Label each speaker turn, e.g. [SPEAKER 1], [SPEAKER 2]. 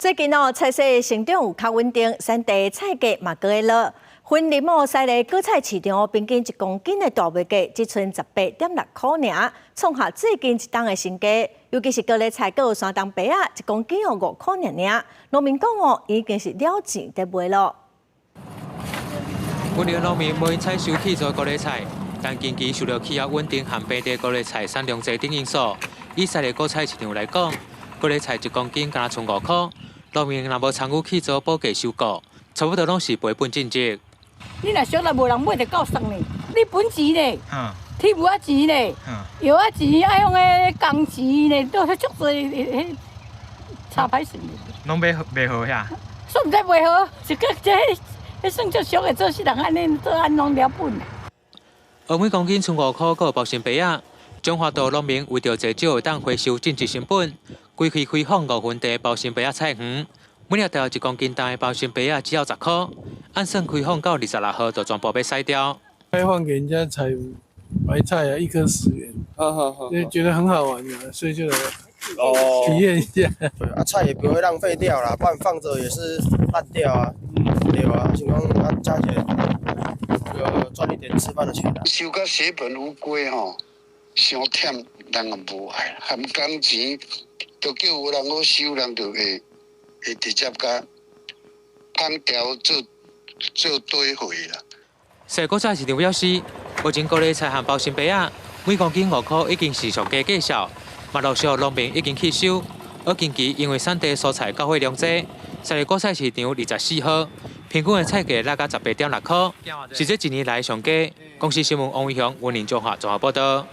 [SPEAKER 1] 最近哦，菜市成長有較穩定，產地菜價嘛閣會落。雲林哦，西麗果菜市場平均一公斤的大麥價只賰18.6箍爾，創下最近一冬的新低。尤其是高麗菜，閣有山東白仔，一公斤哦5箍爾爾。農民講哦，已經是了錢佇賣囉。
[SPEAKER 2] 雲林農民無閒採收去做高麗菜，但近期受著氣候穩定和平地高麗菜產量濟等因素，以西麗果菜市場來講，高麗菜一公斤敢若賰5箍。農民若無參與去做保價收購，差不多攏是賠本種植。
[SPEAKER 3] 你若俗來無人買就夠算呢，你本錢呢？鐵母仔錢呢？藥仔錢，愛用彼工錢呢，都足濟，彼差歹算。
[SPEAKER 4] 攏買賣好遐？
[SPEAKER 3] 煞毋知賣好，是閣這彼算足俗的，做事人按呢做按攏了本。
[SPEAKER 2] 每公斤賰5箍，閣有包心白仔，彰化道農民為著濟少會當回收種植成本，規氣開放5分地包心白仔菜園，每粒大約1公斤重的包心白仔只要10箍，按算開放到26號就全部欲曬掉。
[SPEAKER 5] 開放給人家採白菜啊，一顆10元，就覺得很好玩啊，所以就來體驗一下。
[SPEAKER 6] 啊，菜也不會浪費掉啦，不然放著也是爛掉啊，對吧？想講啊，加起來賺一點吃飯的錢。
[SPEAKER 7] 收甲血本無歸吼，傷忝，人也無愛，含工錢都叫有人好收，人就會會直接共烹調做做堆肥啦。
[SPEAKER 2] 西麗果菜市場表示，目前高麗菜和包心白仔每公斤5箍已經是上低價數，嘛陸續農民已經去收。而近期因為產地蔬菜到貨量濟，西麗果菜市場24號平均的菜價落到18.6箍，是這一年來上低。公視新聞王偉雄、雲林彰化綜合報導。